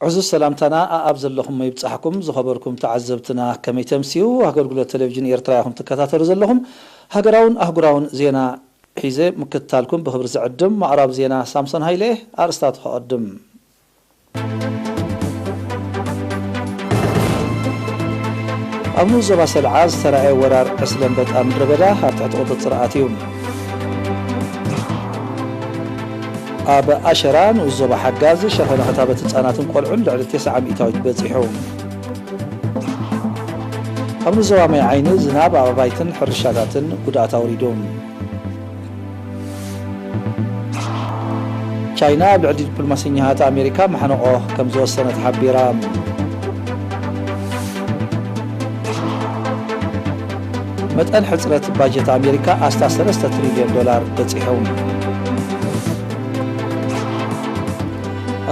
ዕዙዝ ሰላምታና ኣኣብ ዘለኹም ይብጻሕኩም። ዝኸበርኩም ተዓዘብትና ከመይ ተምስዩ? ኣገልግሎት ቴሌቪዥን ኤርትራ ኢኹም ትከታተሉ ዘለኹም። ሃገራውን ኣህጉራውን ዜና ሒዘ ምክትታልኩም ብኽብሪ ዝዕድም። ማዕራብ ዜና ሳምሶን ሃይለ። ኣርእስታቱ ከቐድም። ኣብ ንኡስ ዞባ ሰልዓ ዝተራእየ ወራር ዕስለ ኣንበጣ ምድረ በዳ ኣብ ትሕቲ ቁጽጽር ኣትዩ። ኣብ ኣሸራ ንኡስ ዞባ ሓጋዝ ሸፈነ ክታበት ህጻናትን ቆልዑን ልዕሊ ተስዓ ሚእታዊት በጺሑ። ኣብ ንኡስ ዞባ ማይ ዓይኒ ዝናብ ኣብ ኣባይትን ሕርሻታትን ጉድኣት ኣውሪዱ። ቻይና ኣብ ልዕሊ ዲፕሎማሰኛታት ኣሜሪካ ማሕነቆ ከም ዝወሰነት ሓቢራ። መጠን ሕጽረት ባጀት ኣሜሪካ ኣስታት ሰለስተ ትሪልዮን ዶላር በጺሑ።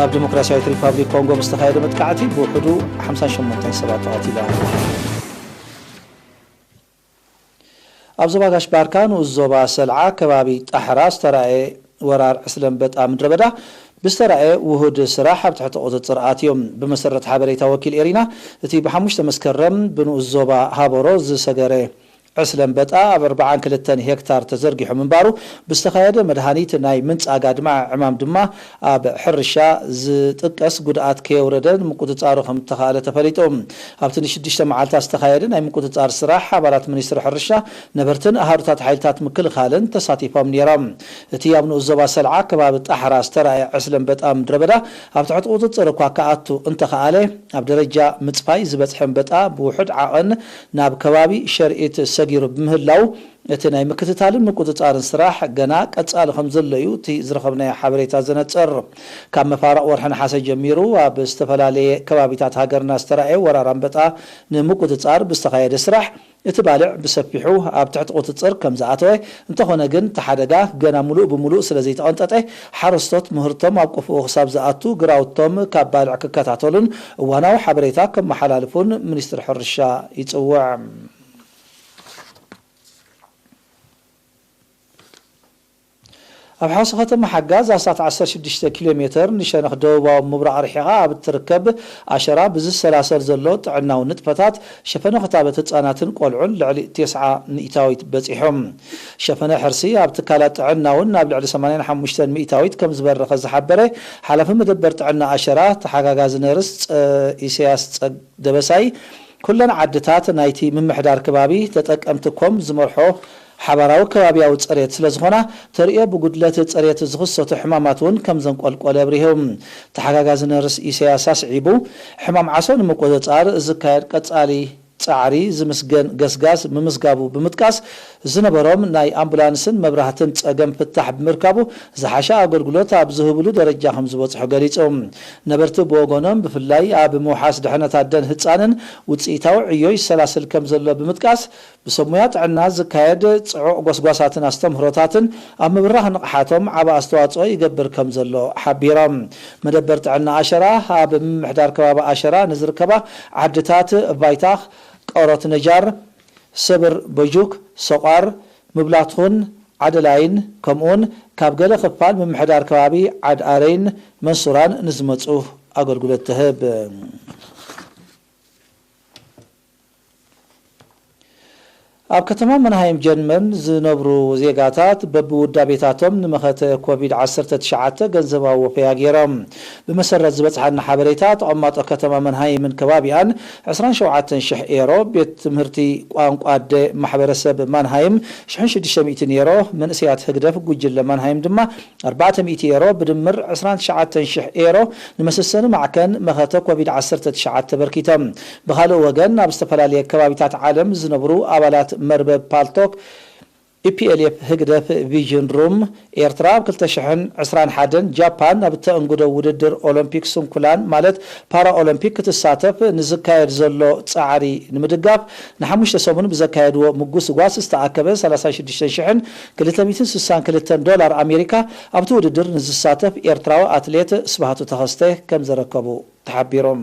ኣብ ዲሞክራሲያዊት ሪፓብሊክ ኮንጎ ብዝተኻየደ መጥቃዕቲ ብውሕዱ ሓምሳን ሸሞንተን ሰባት ተቐቲሎም። ኣብ ዞባ ጋሽ ባርካ ንኡስ ዞባ ሰልዓ ከባቢ ጣሕራ ዝተራእየ ወራር ዕስለ ኣንበጣ ምድረ በዳ ብዝተራእየ ውሁድ ስራሕ ኣብ ትሕቲ ቁጽጽር ኣትዮም። ብመሰረት ሓበሬታ ወኪል ኤሪና፣ እቲ ብሓሙሽተ መስከረም ብንኡስ ዞባ ሃበሮ ዝሰገረ ዕስለ ኣንበጣ ኣብ ኣርብዓን ክልተን ሄክታር ተዘርጊሑ ምንባሩ፣ ብዝተኻየደ መድሃኒት ናይ ምንጻግ ኣድማዒ ዕማም ድማ ኣብ ሕርሻ ዝጥቀስ ጉድኣት ከየውረደ ንምቁጽጻሩ ከም እተኻእለ ተፈሊጡ። ኣብቲ ንሽዱሽተ መዓልታት ዝተኻየደ ናይ ምቁጽጻር ስራሕ፣ ኣባላት ሚኒስትሪ ሕርሻ፣ ነበርትን ኣሃዱታት ሓይልታት ምክልኻልን ተሳቲፎም ነይሮም። እቲ ኣብ ንኡስ ዞባ ሰልዓ ከባቢ ጣሕራ ዝተራእየ ዕስለ ኣንበጣ ምድረ በዳ ኣብ ትሕቲ ቁጽጽር እኳ ክኣቱ እንተኸኣለ፣ ኣብ ደረጃ ምጽፋይ ዝበጽሐ ኣንበጣ ብውሑድ ዓቐን ናብ ከባቢ ሸርኢት ሰጊሩ ብምህላው፣ እቲ ናይ ምክትታልን ምቁጽጻርን ስራሕ ገና ቀጻሊ ከም ዘሎ እዩ እቲ ዝረኸብናዮ ሓበሬታ ዘነጽር። ካብ መፋርቕ ወርሒ ነሓሰ ጀሚሩ ኣብ ዝተፈላለየ ከባቢታት ሃገርና ዝተራእየ ወራር ኣንበጣ ንምቁጽጻር ብዝተኻየደ ስራሕ፣ እቲ ባልዕ ብሰፊሑ ኣብ ትሕቲ ቁጽጽር ከም ዝኣተወ፣ እንተኾነ ግን እቲ ሓደጋ ገና ምሉእ ብምሉእ ስለ ዘይተቐንጠጠ፣ ሓረስቶት ምህርቶም ኣብ ቆፎኡ ክሳብ ዝኣቱ ግራውቶም ካብ ባልዕ ክከታተሉን እዋናዊ ሓበሬታ ከመሓላልፉን ሚኒስትሪ ሕርሻ ይጽውዕ። ኣብ ሓውሲ ከተማ ሓጋዝ ኣስታት ዓሰርተ ሽዱሽተ ኪሎ ሜተር ንሸነኽ ደቡባዊ ምብራቕ ርሒቓ ኣብ እትርከብ ኣሸራ ብዝሰላሰል ዘሎ ጥዕናዊ ንጥፈታት፣ ሸፈነ ክታበት ህጻናትን ቆልዑን ልዕሊ ተስዓ ሚእታዊት በጺሑ። ሸፈነ ሕርሲ ኣብ ትካላት ጥዕና እውን ናብ ልዕሊ ሰማንያን ሓሙሽተን ሚእታዊት ከም ዝበረኸ ዝሓበረ ሓላፊ መደበር ጥዕና ኣሸራ ተሓጋጋዚ ነርስ ጸ-፣ ኢሳያስ ጸግ-፣ ደበሳይ፣ ኩለን ዓድታት ናይቲ ምምሕዳር ከባቢ ተጠቀምቲ ኮም ዝመርሖ ሓባራዊ ከባብያዊ ጽሬት ስለ ዝኾና፣ ተርእዮ ብጉድለት ጽሬት ዝኽሰቱ ሕማማት እውን ከም ዘንቆልቆለ ኣብሪሁ። ተሓጋጋዚ ነርስ ኢሳያስ ኣስዒቡ፣ ሕማም ዓሶ ንምቁጽጻር ዝካየድ ቀጻሊ ጻዕሪ ዝምስገን ገስጋስ ምምዝጋቡ ብምጥቃስ፣ ዝነበሮም ናይ ኣምቡላንስን መብራህትን ጸገም ፍታሕ ብምርካቡ፣ ዝሓሸ ኣገልግሎት ኣብ ዝህብሉ ደረጃ ከም ዝበጽሑ ገሊጹ። ነበርቲ ብወገኖም፣ ብፍላይ ኣብ ምውሓስ ድሕነት ኣደን ህጻንን ውጽኢታዊ ዕዮ ይሰላስል ከም ዘሎ ብምጥቃስ፣ ብሰብ ሞያ ጥዕና ዝካየድ ጽዑቕ ጎስጓሳትን ኣስተምህሮታትን ኣብ ምብራኽ ንቕሓቶም ዓቢ ኣስተዋጽኦ ይገብር ከም ዘሎ ሓቢሮም። መደበር ጥዕና ኣሸራ ኣብ ምምሕዳር ከባቢ ኣሸራ ንዝርከባ ዓድታት ቫይታኽ፣ ቀሮት ነጃር፣ ሰብር በጁክ፣ ሰቋር፣ ምብላትኹን ዓደላይን፣ ከምኡውን ካብ ገለ ክፋል ምምሕዳር ከባቢ ዓድ ኣረይን መንሱራን ንዝመጹ ኣገልግሎት ትህብ። ኣብ ከተማ መንሃይም ጀርመን ዝነብሩ ዜጋታት በብውዳቤታቶም ንመኸተ ኮቪድ ዓሰርተ ትሽዓተ ገንዘባዊ ወፈያ ገይሮም። ብመሰረት ዝበጽሓና ሓበሬታ፣ ተቐማጦ ከተማ መንሃይምን ከባቢኣን ዕስራን ሸውዓተን ሽሕ ኤሮ፣ ቤት ትምህርቲ ቋንቋ ኣደ ማሕበረሰብ ማንሃይም ሽሕን ሽዱሽተ ሚእትን ኤሮ፣ መንእሰያት ህግደፍ ጉጅለ ማንሃይም ድማ ኣርባዕተ ሚእቲ ኤሮ፣ ብድምር ዕስራን ትሽዓተን ሽሕ ኤሮ ንመሰሰኒ ማዕከን መኸተ ኮቪድ ዓሰርተ ትሽዓተ ኣበርኪቶም። ብኻልእ ወገን፣ ኣብ ዝተፈላለየ ከባቢታት ዓለም ዝነብሩ ኣባላት መርበብ ፓልቶክ፣ ኢ ፒ ኤል ኤፍ ህግደፍ ቪዥን ሩም ኤርትራ ኣብ ክልተ ሽሕን ዕስራን ሓደን ጃፓን ኣብ እተኣንግዶ ውድድር ኦሎምፒክ ስንኩላን ማለት ፓራ ኦሎምፒክ ክትሳተፍ ንዝካየድ ዘሎ ጻዕሪ ንምድጋፍ ንሓሙሽተ ሰሙን ብዘካየድዎ ምጉስጓስ ዝተኣከበ ሰላሳ ሽዱሽተ ሽሕን ክልተ ሚእትን ስሳን ክልተን ዶላር ኣሜሪካ ኣብቲ ውድድር ንዝሳተፍ ኤርትራዊ ኣትሌት ስብሃቱ ተኸስተ ከም ዘረከቡ ተሓቢሮም።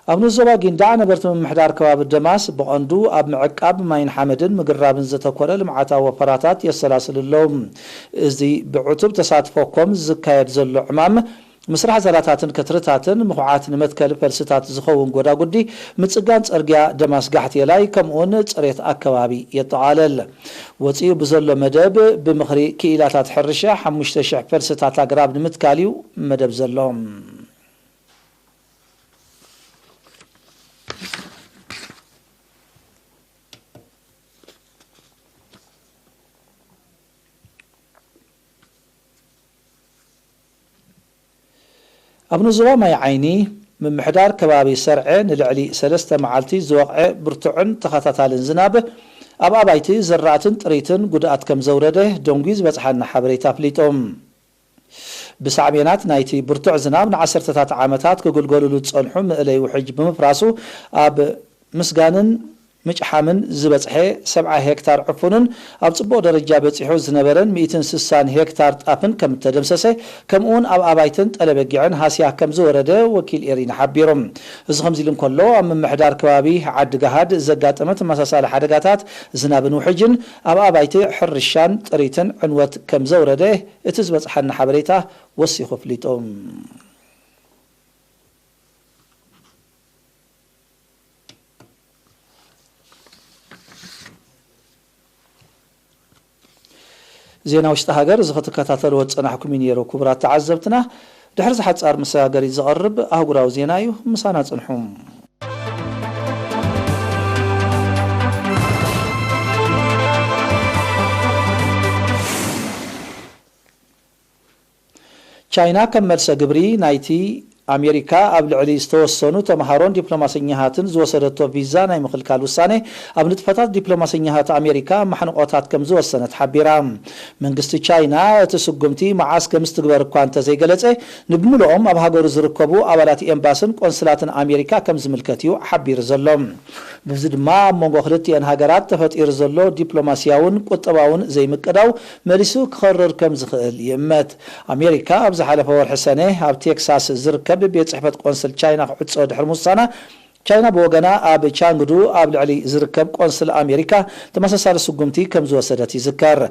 ኣብ ንዞባ ጊንዳዕ ነበርቲ ምምሕዳር ከባቢ ደማስ ብቐንዱ ኣብ ምዕቃብ ማይን ሓመድን ምግራብን ዘተኮረ ልምዓታዊ ወፈራታት የሰላስሉ ኣለዉ። እዚ ብዕቱብ ተሳትፎ ኮም ዝካየድ ዘሎ ዕማም ምስራሕ ዛላታትን ከትርታትን ምኹዓት ንመትከሊ ፈልስታት ዝኸውን ጎዳጉዲ፣ ምጽጋን ጸርግያ ደማስ ጋሕቴላይ ከምኡውን ጽሬት ኣከባቢ የጠቓልል። ወጺኡ ብዘሎ መደብ ብምኽሪ ክኢላታት ሕርሻ ሓሙሽተ ሽሕ ፈልስታት ኣግራብ ንምትካል እዩ መደብ ዘሎ። ኣብ ንዞባ ማይ ዓይኒ ምምሕዳር ከባቢ ሰርዐ ንልዕሊ ሰለስተ መዓልቲ ዝወቕዐ ብርቱዕን ተኸታታልን ዝናብ ኣብ ኣባይቲ ዝራእትን ጥሪትን ጉድኣት ከም ዘውረደ ደንጉዩ ዝበጽሓና ሓበሬታ ኣፍሊጡ። ብሳዕቤናት ናይቲ ብርቱዕ ዝናብ ንዓሰርተታት ዓመታት ክግልገሉሉ ዝጸንሑ መእለይ ውሕጅ ብምፍራሱ ኣብ ምስጋንን ምጭሓምን ዝበጽሐ ሰብዓ ሄክታር ዕፉንን ኣብ ጽቡቕ ደረጃ በጺሑ ዝነበረን ሚእትን ስሳን ሄክታር ጣፍን ከም እተደምሰሰ፣ ከምኡውን ኣብ ኣባይትን ጠለበጊዕን ሃስያ ከም ዝወረደ ወኪል ኤሪና ሓቢሩ። እዚ ከምዚ ኢሉ እንከሎ፣ ኣብ ምምሕዳር ከባቢ ዓዲ ገሃድ ዘጋጠመ ተመሳሳሊ ሓደጋታት ዝናብን ውሕጅን ኣብ ኣባይቲ ሕርሻን ጥሪትን ዕንወት ከም ዘውረደ እቲ ዝበጽሓና ሓበሬታ ወሲኹ ኣፍሊጡ። ዜና ውሽጢ ሃገር እዚ ክትከታተልዎ ዝጸናሕኩም እዩ ነይሩ። ክቡራት ተዓዘብትና፣ ድሕሪ እዚ ሓጻር መሰጋገሪት ዝቐርብ ኣህጉራዊ ዜና እዩ። ምሳና ጽንሑ። ቻይና ከም መልሰ ግብሪ ናይቲ ኣሜሪካ ኣብ ልዕሊ ዝተወሰኑ ተምሃሮን ዲፕሎማሰኛታትን ዝወሰደቶ ቪዛ ናይ ምኽልካል ውሳነ ኣብ ንጥፈታት ዲፕሎማሰኛታት ኣሜሪካ ማሕንቖታት ከም ዝወሰነት ሓቢራ። መንግስቲ ቻይና እቲ ስጉምቲ መዓስ ከም ዝትግበር እኳ እንተዘይገለጸ፣ ንብምልኦም ኣብ ሃገሩ ዝርከቡ ኣባላት ኤምባስን ቆንስላትን ኣሜሪካ ከም ዝምልከት እዩ ሓቢሩ ዘሎ። በዚ ድማ ኣብ መንጎ ክልቲኤን ሃገራት ተፈጢሩ ዘሎ ዲፕሎማስያውን ቁጠባውን ዘይምቅዳው መሊሱ ክኸርር ከም ዝኽእል ይእመት። ኣሜሪካ ኣብ ዝሓለፈ ወርሒ ሰነ ኣብ ቴክሳስ ዝርከብ ቤት ጽሕፈት ቆንስል ቻይና ክዕጾ ድሕሪ ምውሳና፣ ቻይና ብወገና ኣብ ቻንግዱ ኣብ ልዕሊ ዝርከብ ቆንስል ኣሜሪካ ተመሳሳሊ ስጉምቲ ከም ዝወሰደት ይዝከር።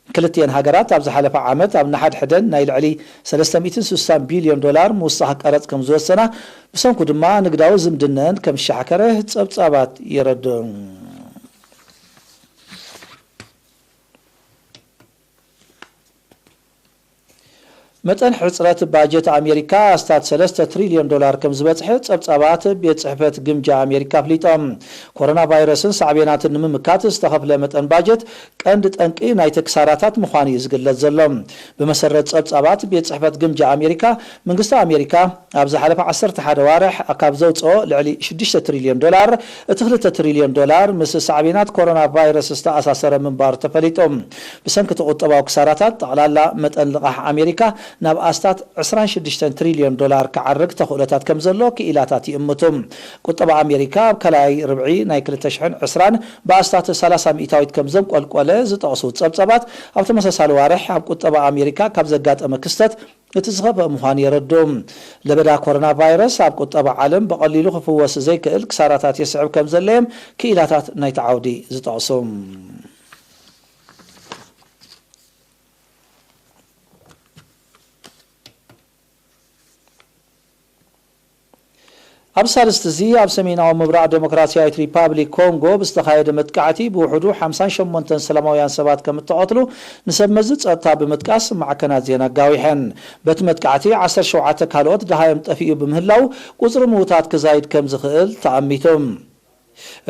ክልቲኤን ሃገራት ኣብ ዝሓለፈ ዓመት ኣብ ንሓድሕደን ናይ ልዕሊ ሰለስተ ሚእትን ስሳን ቢልዮን ዶላር ምውሳኽ ቀረጽ ከም ዝወሰና፣ ብሰንኩ ድማ ንግዳዊ ዝምድነን ከም ዝሻሕከረ ጸብጻባት የረድኡ። መጠን ሕጽረት ባጀት ኣሜሪካ ኣስታት ሰለስተ ትሪልዮን ዶላር ከም ዝበጽሐ ጸብጻባት ቤት ጽሕፈት ግምጃ ኣሜሪካ ኣፍሊጦም። ኮሮና ቫይረስን ሳዕቤናትን ንምምካት ዝተኸፍለ መጠን ባጀት ቀንዲ ጠንቂ ናይቲ ክሳራታት ምዃኑ እዩ ዝግለጽ ዘሎ። ብመሰረት ጸብጻባት ቤት ጽሕፈት ግምጃ ኣሜሪካ፣ መንግስቲ ኣሜሪካ ኣብ ዝሓለፈ ዓሰርተ ሓደ ዋርሕ ካብ ዘውጽኦ ልዕሊ ሽዱሽተ ትሪልዮን ዶላር፣ እቲ ክልተ ትሪልዮን ዶላር ምስ ሳዕቤናት ኮሮና ቫይረስ ዝተኣሳሰረ ምንባሩ ተፈሊጡ። ብሰንኪ እቲ ቁጠባዊ ክሳራታት፣ ጠቕላላ መጠን ልቓሕ ኣሜሪካ ናብ ኣስታት ዕስራን ሽዱሽተን ትሪልዮን ዶላር ክዓርግ ተኽእሎታት ከም ዘሎ ክኢላታት ይእምቱ። ቁጠባ ኣሜሪካ ኣብ ካልኣይ ርብዒ ናይ ክልተ ሽሕን ዕስራን ብኣስታት ሰላሳ ሚእታዊት ከም ዘንቆልቆለ ዝጠቕሱ ጸብጻባት፣ ኣብ ተመሳሳሊ ዋርሕ ኣብ ቁጠባ ኣሜሪካ ካብ ዘጋጠመ ክስተት እቲ ዝኸፍአ ምዃኑ የረድኡ። ለበዳ ኮሮና ቫይረስ ኣብ ቁጠባ ዓለም ብቐሊሉ ክፍወስ ዘይክእል ክሳራታት የስዕብ ከም ዘሎ እዮም ክኢላታት ናይቲ ዓውዲ ዝጠቕሱ። ኣብ ሳልስቲ እዚ ኣብ ሰሜናዊ ምብራቕ ዴሞክራሲያዊት ሪፓብሊክ ኮንጎ ብዝተኻየደ መጥቃዕቲ ብውሕዱ ሓምሳን ሸሞንተን ሰላማውያን ሰባት ከም እተቐትሉ ንሰብ መዚ ጸጥታ ብምጥቃስ ማዕከናት ዜና ኣጋዊሐን። በቲ መጥቃዕቲ ዓሰርተ ሸውዓተ ካልኦት ደሃዮም ጠፊኡ ብምህላው ቁጽሪ ምዉታት ክዛይድ ከም ዝኽእል ተኣሚቱ።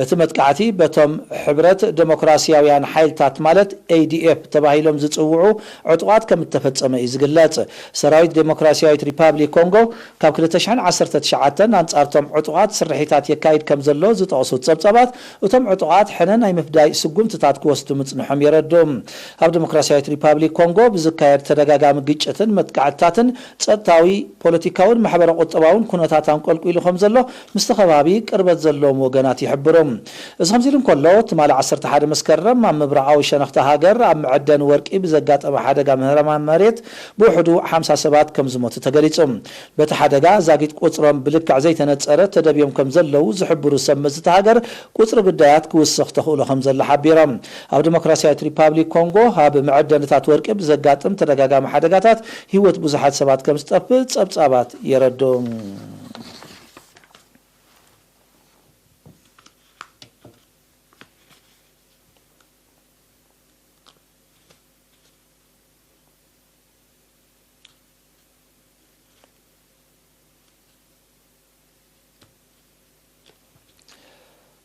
እቲ መጥቃዕቲ በቶም ሕብረት ዴሞክራሲያውያን ሓይልታት ማለት ኤ ዲ ኤፍ ተባሂሎም ዝጽውዑ ዕጡቓት ከም እተፈጸመ እዩ ዝግለጽ። ሰራዊት ዴሞክራሲያዊት ሪፓብሊክ ኮንጎ ካብ ክልተ ሽሕን ዓሰርተ ትሽዓተን ኣንጻርቶም ዕጡቓት ስርሒታት የካይድ ከም ዘሎ ዝጠቕሱ ጸብጻባት፣ እቶም ዕጡቓት ሕነ ናይ ምፍዳይ ስጉምትታት ክወስዱ ምጽንሖም የረድኡ። ኣብ ዴሞክራሲያዊት ሪፓብሊክ ኮንጎ ብዝካየድ ተደጋጋሚ ግጭትን መጥቃዕትታትን ጸጥታዊ፣ ፖለቲካውን ማሕበረ ቁጠባውን ኩነታት ኣንቆልቂሉ ከም ዘሎ ምስቲ ከባቢ ቅርበት ዘለዎም ወገናት ይሕብሩ። ብሮም። እዚ ከምዚ ኢሉ እንከሎ፣ ትማሊ ዓሰርተ ሓደ መስከረም ኣብ ምብራቓዊ ሸነኽቲ ሃገር ኣብ መዐደኒ ወርቂ ብዘጋጠመ ሓደጋ ምህራም መሬት ብውሕዱ ሓምሳ ሰባት ከም ዝሞቱ ተገሊጹ። በቲ ሓደጋ ዛጊት ቁጽሮም ብልክዕ ዘይተነጸረ ተደብዮም ከም ዘለዉ ዝሕብሩ ሰብ መዚ እታ ሃገር፣ ቁጽሪ ግዳያት ክውስኽ ተኽእሎ ከም ዘሎ ሓቢሮም። ኣብ ዲሞክራሲያዊት ሪፓብሊክ ኮንጎ ኣብ መዐደንታት ወርቂ ብዘጋጥም ተደጋጋሚ ሓደጋታት ህይወት ብዙሓት ሰባት ከም ዝጠፍእ ጸብጻባት የረድኡ።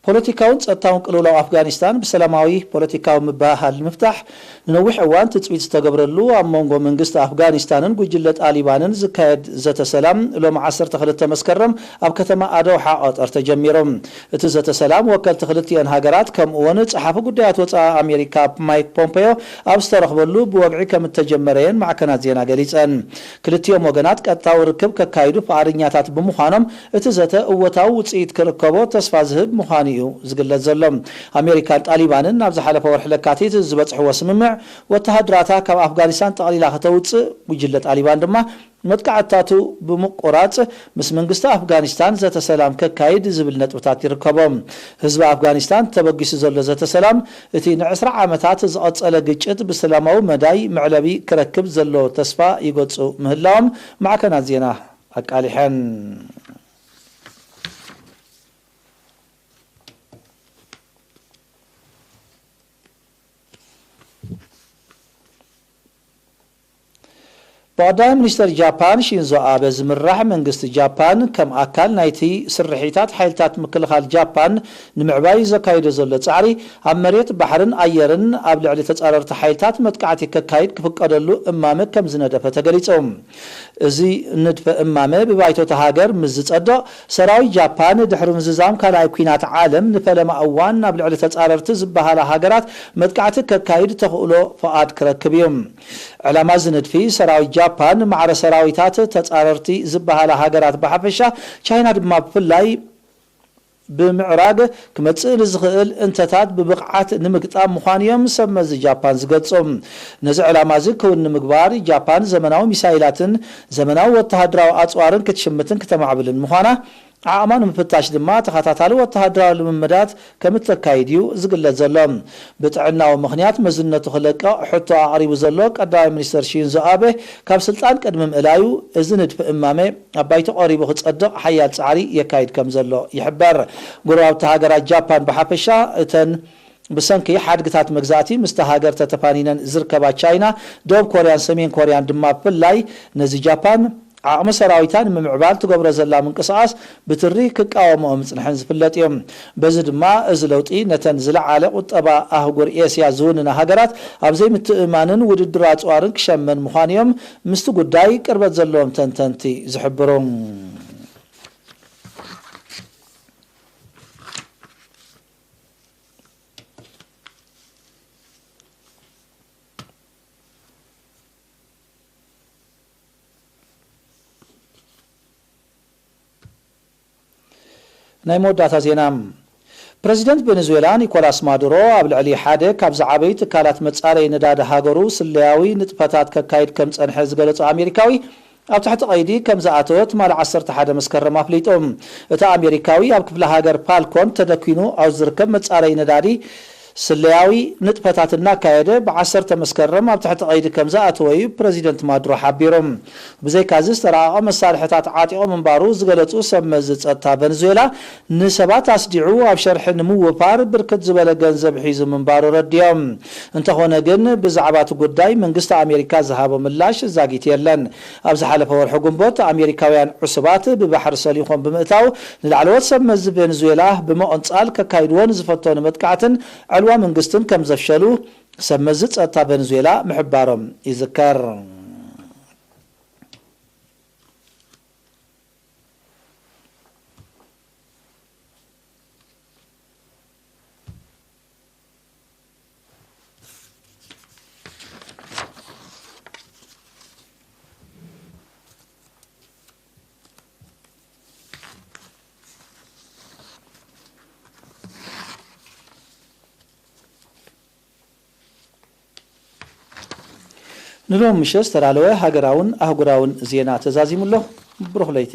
ፖለቲካውን ጸጥታውን ቅልውላው ኣፍጋኒስታን ብሰላማዊ ፖለቲካዊ ምብህሃል ንምፍታሕ ንነዊሕ እዋን ትጽቢት ዝተገብረሉ ኣብ መንጎ መንግስቲ ኣፍጋኒስታንን ጉጅለ ጣሊባንን ዝካየድ ዘተ ሰላም ሎም ዓሰርተ ክልተ መስከረም ኣብ ከተማ ኣደውሓ ቀጠር ተጀሚሩ። እቲ ዘተ ሰላም ወከልቲ ክልቲኤን ሃገራት ከምኡ እውን ጸሓፊ ጉዳያት ወጻኢ ኣሜሪካ ማይክ ፖምፔዮ ኣብ ዝተረኽበሉ ብወግዒ ከም እተጀመረ እየን ማዕከናት ዜና ገሊጸን። ክልቲኦም ወገናት ቀጥታዊ ርክብ ከካይዱ ፍቓደኛታት ብምዃኖም እቲ ዘተ እወታዊ ውጽኢት ክርከቦ ተስፋ ዝህብ ምዃኑ እዩ ዝግለጽ ዘሎ። ኣሜሪካን ጣሊባንን ናብ ዝሓለፈ ወርሒ ለካቲት ዝበጽሕዎ ስምምዕ ወተሃደራታ ካብ ኣፍጋኒስታን ጠቕሊላ ከተውጽእ፣ ጉጅለ ጣሊባን ድማ መጥቃዕትታቱ ብምቁራጽ ምስ መንግስቲ ኣፍጋኒስታን ዘተ ሰላም ከካይድ ዝብል ነጥብታት ይርከቦ። ህዝቢ ኣፍጋኒስታን ተበጊሱ ዘሎ ዘተ ሰላም እቲ ንዕስራ ዓመታት ዝቐጸለ ግጭት ብሰላማዊ መዳይ መዕለቢ ክረክብ ዘለዎ ተስፋ ይገልጹ ምህላዎም ማዕከናት ዜና ኣቃሊሐን። ብቐዳማይ ሚኒስተር ጃፓን ሺንዞ ኣበ ዝምራሕ መንግስቲ ጃፓን፣ ከም ኣካል ናይቲ ስርሒታት ሓይልታት ምክልኻል ጃፓን ንምዕባይ ዘካይዶ ዘሎ ጻዕሪ፣ ኣብ መሬት፣ ባሕርን ኣየርን ኣብ ልዕሊ ተጻረርቲ ሓይልታት መጥቃዕቲ ከካይድ ክፍቀደሉ እማመ ከም ዝነደፈ ተገሊጹ። እዚ ንድፈ እማመ ብባይቶ እታ ሃገር ምስ ዝጸድቕ፣ ሰራዊት ጃፓን ድሕሪ ምዝዛም ካልኣይ ኲናት ዓለም ንፈለማ እዋን ናብ ልዕሊ ተጻረርቲ ዝበሃላ ሃገራት መጥቃዕቲ ከካይድ ተኽእሎ ፍቓድ ክረክብ እዩ። ዕላማ እዚ ንድፊ፣ ሰራዊት ጃፓን ማዕረ ሰራዊታት ተጻረርቲ ዝበሃላ ሃገራት ብሓፈሻ፣ ቻይና ድማ ብፍላይ ብምዕራግ ክመጽእ ንዝኽእል እንተታት ብብቕዓት ንምግጣም ምዃኑ እዮም ሰብ መዚ ጃፓን ዝገልጹ። ነዚ ዕላማ እዚ ክውን ንምግባር፣ ጃፓን ዘመናዊ ሚሳይላትን ዘመናዊ ወተሃደራዊ ኣጽዋርን ክትሽምትን ክተማዕብልን ምዃና፣ ዓቕማ ንምፍታሽ ድማ ተኸታታሊ ወተሃደራዊ ልምምዳት ከም እተካይድ እዩ ዝግለጽ ዘሎ። ብጥዕናዊ ምኽንያት መዝነቱ ክለቅቕ ሕቶ ኣቕሪቡ ዘሎ ቀዳማይ ሚኒስተር ሺንዞ ኣቤ፣ ካብ ስልጣን ቅድሚ ምእላዩ፣ እዚ ንድፊ እማመ ኣብ ባይቶ ቀሪቡ ክጸድቕ ሓያል ጻዕሪ የካይድ ከም ዘሎ ይሕበር። ጎረባብቲ ሃገራት ጃፓን ብሓፈሻ፣ እተን ብሰንኪ ሓድግታት መግዛእቲ ምስታ ሃገር ተተፋኒነን ዝርከባ ቻይና፣ ደቡብ ኮርያን ሰሜን ኮርያን ድማ ብፍላይ፣ ነዚ ጃፓን ዓቕሚ ሰራዊታ ንምምዕባል ትገብሮ ዘላ ምንቅስቓስ ብትሪ ክቃወምኦ ምጽንሐን ዝፍለጥ እዩ። በዚ ድማ፣ እዚ ለውጢ ነተን ዝለዓለ ቁጠባ ኣህጉር ኤስያ ዝውንና ሃገራት ኣብ ዘይምትእምማንን ውድድር ኣጽዋርን ክሸመን ምዃኑ እዮም ምስቲ ጉዳይ ቅርበት ዘለዎም ተንተንቲ ዝሕብሩ። ናይ መወዳእታ ዜና። ፕረዚደንት ቬኔዙዌላ ኒኮላስ ማዱሮ ኣብ ልዕሊ ሓደ ካብ ዝዓበዩ ትካላት መጻረዪ ነዳዲ ሃገሩ ስለያዊ ንጥፈታት ከካይድ ከም ጸንሐ ዝገለጹ ኣሜሪካዊ ኣብ ትሕቲ ቀይዲ ከም ዝኣተወ ትማሊ ዓሰርተ ሓደ መስከረም ኣፍሊጡ። እቲ ኣሜሪካዊ ኣብ ክፍለ ሃገር ፋልኮን ተደኪኑ ኣብ ዝርከብ መጻረዪ ነዳዲ ስለያዊ ንጥፈታት እናካየደ ብዓሰርተ መስከረም ኣብ ትሕቲ ቀይዲ ከም ዝኣተወ እዩ ፕረዚደንት ማዱሮ ሓቢሩ። ብዘይካዚ ዝተራቐቐ መሳርሕታት ዓጢቑ ምንባሩ ዝገለጹ ሰብ መዚ ጸጥታ ቨነዙዌላ ንሰባት ኣስዲዑ ኣብ ሸርሒ ንምውፋር ብርክት ዝበለ ገንዘብ ሒዙ ምንባሩ ረዲዮም። እንተኾነ ግን ብዛዕባ እቲ ጉዳይ መንግስቲ ኣሜሪካ ዝሃቦ ምላሽ ዛጊት የለን። ኣብ ዝሓለፈ ወርሒ ግንቦት ኣሜሪካውያን ዕሱባት ብባሕሪ ሰሊኾም ብምእታው ንላዕለዎት ሰብ መዚ ቬንዙዌላ ብምቕንጻል ከካይድዎ ንዝፈተኑ መጥቃዕትን ዕልዋ መንግስትን ከም ዘፍሸሉ ሰብ መዚ ጸጥታ ቬንዙዌላ ምሕባሮም ይዝከር። ንሎም ምሸት ዝተዳለወ ሃገራውን ኣህጉራውን ዜና ተዛዚሙ ኣሎ። ብሩኽ ለይቲ።